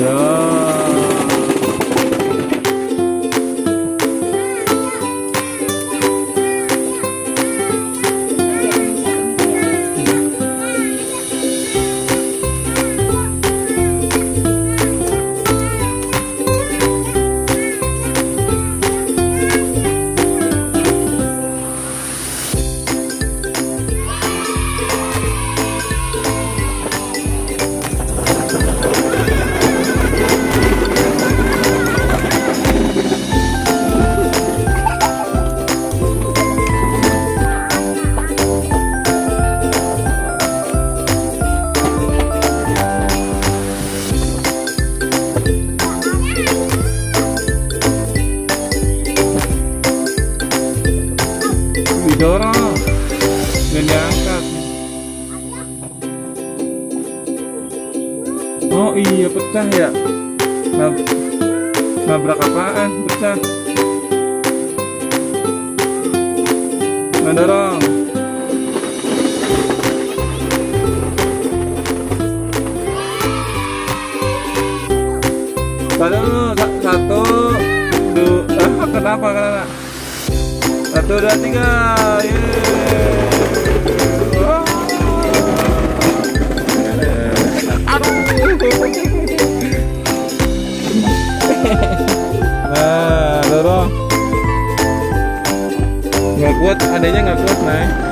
Ya. Didorong, nggak diangkat. Oh iya, pecah ya. Nabrak apaan? Pecah. Ngedorong. Satu, dua. Kenapa? Satu, dua, tiga. Aduh. Nah, dorong. Nggak kuat, adanya nggak kuat, Nay.